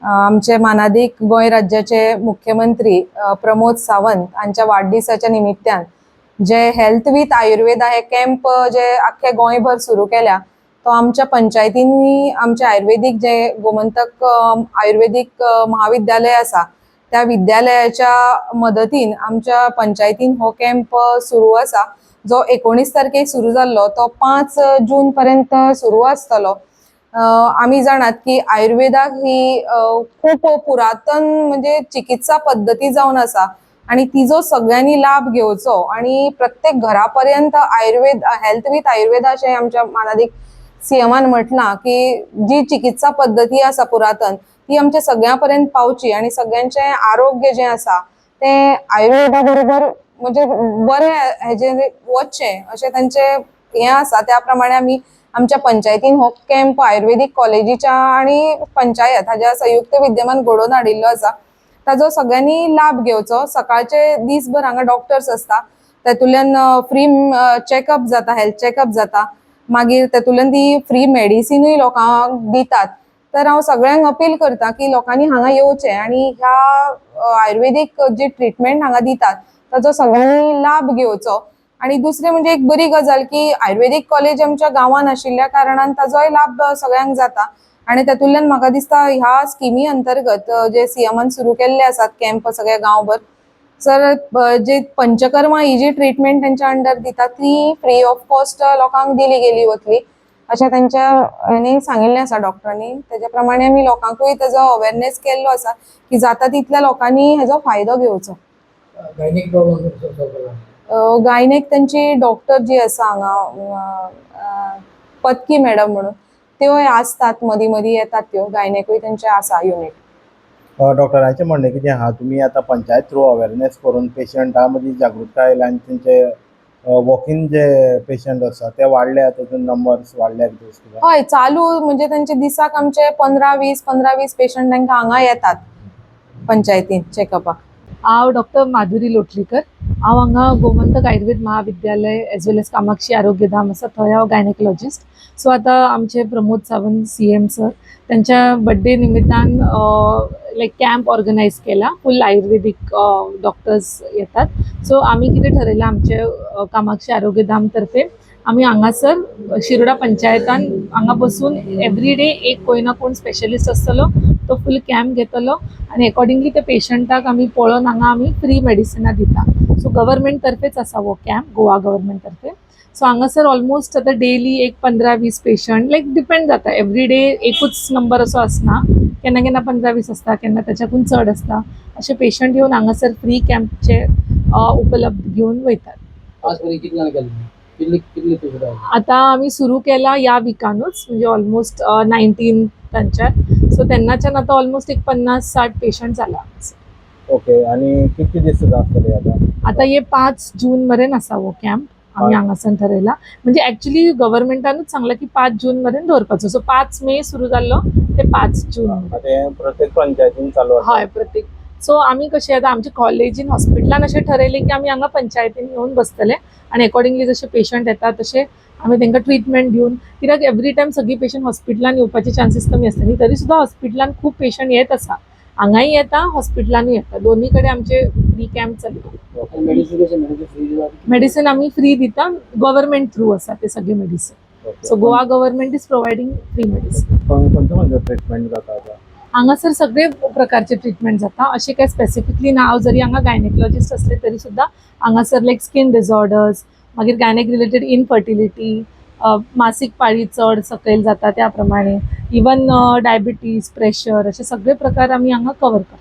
आमचे मानादीक गोंय राज्याचे मुख्यमंत्री प्रमोद सावंत हांच्या वाडदिसाच्या निमित्तान जे हेल्थ विथ आयुर्वेदा हे कॅम्प जे आख्खे गोंयभर सुरू केल्या, तो आमच्या पंचायतींनी आमचे आयुर्वेदीक जे गोमंतक आयुर्वेदीक महाविद्यालय आसा, त्या विद्यालयाच्या मदतीन आमच्या पंचायतीन हो कॅम्प सुरू आसा, जो 19 तारखेक सुरू जाल्लो तो 5 जून पर्यंत सुरू आसतलो. आमी जाणात की आयुर्वेदाक ही खूब पुरातन म्हणजे चिकित्सा पद्दती जावन आसा आणि तिजो सगळ्यांनी लाभ घेवचो आणि प्रत्येक घरा पर्यंत आयुर्वेद, हेल्थ विथ आयुर्वेदा अशें आमच्या मानादीक सीएमान म्हटलां की जी चिकित्सा पद्दती आसा पुरातन, ती आमच्या सगळ्यां पर्यंत पावची आणि सगळ्यांचें आरोग्य जें आसा तें आयुर्वेदा बरोबर म्हणजे बरें हेजें वचचें अशें तांचें हें आसा. त्या प्रमाणे आमी आमच्या पंचायतीन हो कॅम्प आयुर्वेदीक कॉलेजीच्या आणि पंचायत हाज्या संयुक्त विद्यमान घडोवन हाडिल्लो आसा. ताजो सगळ्यांनी लाभ घेवचो. सकाळचे दीसभर हांगा डॉक्टर्स आसता, तातूंतल्यान फ्री चॅकअप जाता, हेल्थ चॅकअप जाता, मागीर तातूंतल्यान ती फ्री मेडिसिनूय लोकांक दितात. तर हांव सगळ्यांक अपील करता की लोकांनी हांगा येवचें आनी ह्या आयुर्वेदीक जी ट्रिटमेंट हांगा दितात ताजो सगळ्यांनी लाभ घेवचो. आणि दुसरें म्हणजे एक बरी गजाल की आयुर्वेदीक कॉलेज आमच्या गांवान आशिल्ल्या कारणान ताजोय लाभ सगळ्यांक जाता. आणि तातूंतल्यान म्हाका दिसता ह्या स्किमी अंतर्गत जे सीएमान सुरू केल्ले आसात कॅम्प सगळ्या गांवभर सर, जे पंचकर्मा ही जी ट्रिटमेंट तेंच्या अंडर दिता ती फ्री ऑफ कॉस्ट लोकांक दिली गेली वतली अशें तेंच्या हांणी सांगिल्लें आसा डॉक्टरांनी. तेज्या प्रमाणे आमी लोकांकूय तेजो अवेरनेस केल्लो आसा की जाता तितल्या लोकांनी हेजो फायदो घेवचो. गायनिक प्रॉब्लम सॉल्व केला? गायनेक तेंची डॉक्टर जी आसा हांगा, अ, अ, पत्की मॅडम म्हणून, त्योय आसतात, मदीं मदीं येतात त्यो. गायनेकूय तेंचे आसा युनीट. डॉक्टरांचें म्हणणें कितें आहा, तुमी आतां पंचायत थ्रू अवेरनेस करून पेशंटा मदीं जागृताय आयल्या आनी तेंचे वॉक इन जे पेशंट आसा ते वाडल्या, तेतून नंबर्स वाडल्या कितें कितें? हय, चालू म्हणजे तेंचे दिसाक आमचे 15 20, 15 20 पेशंट तांकां हांगा येतात पंचायतीन चॅकअपाक. हांव डॉक्टर माधुरी लोटलीकर. हांव हांगा गोमंतक आयुर्वेद महाविद्यालय एज वेल एज कामाक्षी आरोग्यधाम आसा थंय हांव गायनेकोलॉजिस्ट. सो आतां आमचे प्रमोद सावंत सीएम सर त्यांच्या बड्डे निमित्तान लायक कॅम्प ऑर्गनायज केला. फूल आयुर्वेदीक डॉक्टर्स येतात. सो आमी कितें ठरयलां, आमचे कामाक्षी आरोग्यधाम तर्फे आमी हांगासर शिरोडा पंचायतान हांगा बसून एवरी डे एक कोण ना कोण स्पेशलिस्ट आसतलो, तो फूल कॅम्प घेतलो आनी एकॉर्डिंगली त्या पेशंटाक आमी पळोवन हांगा आमी फ्री मेडिसिनां दिता. सो गव्हर्मेंट तर्फेच आसा हो कॅम्प, गोवा गव्हर्मेंट तर्फे. सो हांगासर ऑलमोस्ट आतां डेली एक 15 20 पेशंट, लायक डिपेंड जाता, एवरी डे एकूच नंबर असो आसना. केन्ना केन्ना 15 20 आसता, केन्ना ताच्याकून चड आसता. अशे पेशंट येवन हांगासर फ्री कॅम्पचे उपलब्ध घेवन वयतात. आज पर्यंत कितले जाण केले, कितले कितले पेशंट आयले? आता आमी सुरू केला ह्या विकानूच, म्हणजे ऑलमोस्ट 19 तांच्यान. सो तेन्नाच्यान आतां ऑलमोस्ट एक 50 60 पेशंट जाला. ओके, आनी कितके दीस आसतले आतां? आता हे 5 जून मेरेन आसा हो कॅम्प आमी हांगासर ठरयला. म्हणजे ऍक्च्युली गव्हर्मेंटानूच सांगला की 5 जून मेरेन दवरपाचो. सो 5 मे सुरू जाल्लो ते 5 जून मेरेन. आतां हें प्रत्येक पंचायतीन चालू आसा? हय, प्रत्येक. सो आमी कशें आतां आमच्या कॉलेजीन हॉस्पिटलान अशें ठरयलें की आमी हांगा पंचायतीन येवन बसतले आनी एकॉर्डिंगली जशे पेशंट येता तशे आमी तांकां ट्रिटमेंट दिवन, कित्याक एवरी टायम सगळीं पेशंट हॉस्पिटलान येवपाचे चान्सीस कमी आसता न्ही. तरी सुद्दां हॉस्पिटलान खूब पेशंट येत आसा. हांगाय येता, हॉस्पिटलानूय येता. दोन्ही कडेन आमचे फ्री कॅम्प चलता. आणि मेडिसिन कशें, मेडिसिन फ्री दिता? मेडिसिन आमी फ्री दिता. गव्हर्मेंट थ्रू आसा ते सगळे medicine. So Goa government is providing free medicine. खंयचे खंयचे ट्रिटमेंट जाता आतां? हांगासर सगळे प्रकारचे ट्रिटमेंट जाता, अशें काय स्पेसिफिकली ना. हांव जरी हांगा गायनेकोलॉजिस्ट असले तरी सुद्दां हांगासर लायक स्कीन डिसऑर्डर्स, मागीर गायनेक रिलेटेड इनफर्टिलिटी, मासीक पाळी चड सकयल जाता त्या प्रमाणे, इवन डायबिटीज, प्रेशर, असे सगळे प्रकार आमी हांगा कवर करता.